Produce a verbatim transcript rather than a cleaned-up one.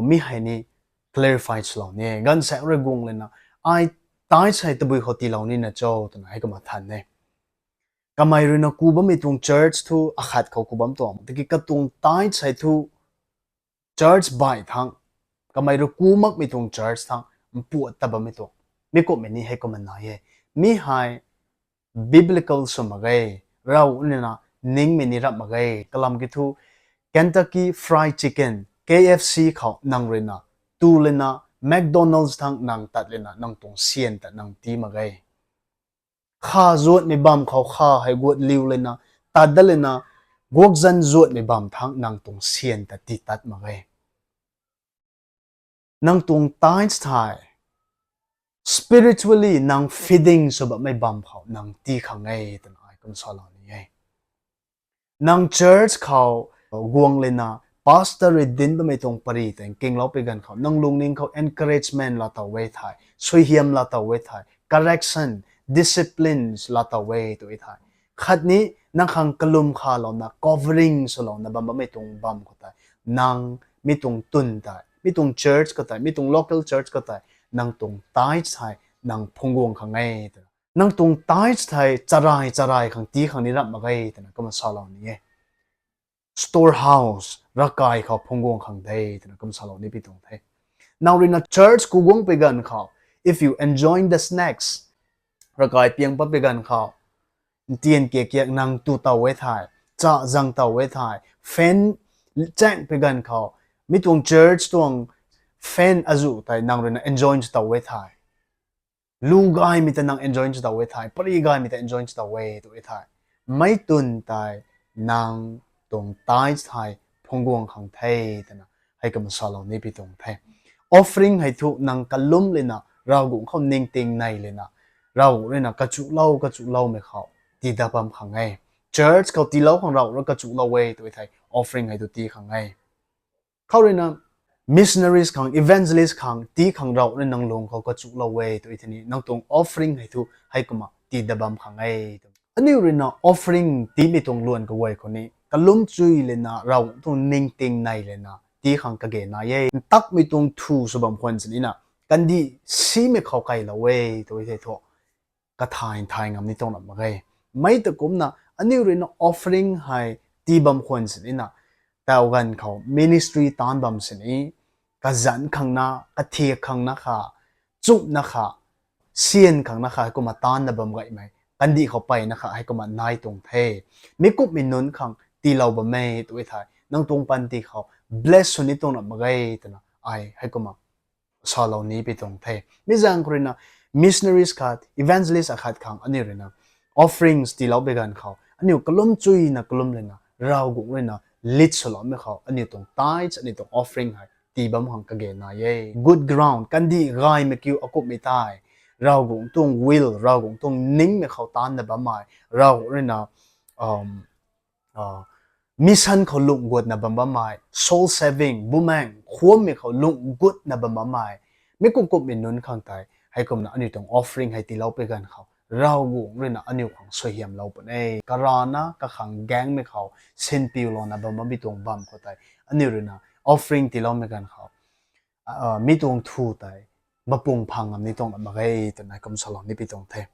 Mi hei ni clarify swlou ni e. Gaanvsaekc rui guang lana, ai tithes hei tabui khou tiilou nina cho twna heikumna than e. Kamei ruina ku bammei tuang church thu akhat khou ku bam tuang. Tiki katuang tithes hei thu church baih thang, kamei rui ku makmei tuang church thang mpuat ta bammei tuang. Mi kumhmei ni heikumna nai e. Mi hei biblical sw mak ge, Ravguangc ruina ningmei ni rap mak ge. Kalam kiu thu Kentucky Fried Chicken, K F C khou nang ruina tu lana McDonald's thang nang tat lana nang tuang syan ta nang tii mak ge. Kha zuatmei bam khou kha hei guat liu lana, tat dat lana, guakzan zuatmei bam thang nang tuang syan ta tii tat mak ge. Nang tuang tithes thei spiritually nang feeding sw bammei bam khou nang tii khang e twna ai kum salou ni e. Nang church khou guang lana pastor rui dinc bammei tuang pary tei nkinglou pui ganv khou nang lungning khou encouragement laa tow e thei, suaihiam laa tow e thei, correction, disciplines laa tow e tw e thei, khatni nang khang kalum khalouna covering swlouna bam bammei tuang bam khou tei, nang mi tuang twn tei, mi tuang church khou tei, mi tuang local church khou tei, nang tuang tithes hei nang phungc guang khang e twna, nang tuang tithes thei charai charai khang tii khang ni rap mak ge twna kumna salou ni e. Storehouse, ravkai khou phungc guang khang de twna kum salou ni pi tuang the. Nang ruina church ku guang pui ganv khou, if you enjoying the snacks, ravkai piang pat pui ganv khou, ntian kiak kiak nang tu tow e thei, cha zang tow e thei, fan chaeng pui ganv khou, mi tuang church tuang fan azuh tei nang ruina enjoy tow e thei, lu gaymei ta nang enjoy tow e thei, pary gaymei ta enjoy tow e tw e thei, mei twn tei nang tuang tithes hei phungc guang khang the twna heikumna salou ni pi tuang the. Offering hei thu nang kalum lana Ravguangc khou ningting nei lana, Ravguangc ruina kachuhlou kachuhloumei khou tii dat bam khang e. Church khou tiilou khang Ravguangc rui kachuhlou e tw e thei offering hei thu tii khang e. Khou ruina missionaries khang, evangelist khang tii khang Ravguangc rui nang lung khou kachuhlou e tw e thei ni nang tuang offering hei thu heikumna tii dat bam khang e. Aniu ruina offering tiimei tuang luan kaguay khou ni kalum chui lana Ravguangc tuang ningting nei lana tii khang kage nai e. Ntakmei tuang thu sw bam khwan sinina, kandih simei khou kailou e tw e thei thu, kathay thay ngam ni tuang rap mak ge. Mei ta kumna aniu ruina offering hei tii bam khwan sinina, taw ganv khou ministry taanc bam sini, kazanc khang na, kathiak khang na kha, chumhna kha, syan khang na kha heikumna taancna bam gaymei, kandih khou peyna kha heikumna nai tuang the. Mi kumhmei nunc khang tiilou bam e tw e thei, nang tuang panty khou bless sw ni tuang rap mak ge twna ai heikumna salou ni pi tuang the. Mi zaeng khou ruina missionaries khat, evangelist akhat khang aniu ruina offerings tiilou pui ganv khou aniu kalum chuina kalum lana Ravguangc ruina lead swloumei khou aniu tuang tithes, aniu tuang offering hei tii bam khang kage nai e. Good ground, kandih gaymei kiu akumhmei tei, Ravguangc tuang will, Ravguangc tuang ningmei khou taancna bammei, Ravguangc ruina mission khou lungc guatna bam bammei, soul saving, bumaeng khuammei khou lungc guatna bam bammei, mi kum kumhmei nunc khang tei heikumna aniu tuang offering hei tiilou pui ganv khou Ravguangc ruina aniu khang suaihiamlou puni e. Karana kakhang gaengmei khou sinpiulouna bam bammei tuang bam khou tei aniu ruina offering tiiloumei ganv khou mi tuang thu tei mapung phang ngam ni tuang rap mak ge twna kum salou ni pi tuang the.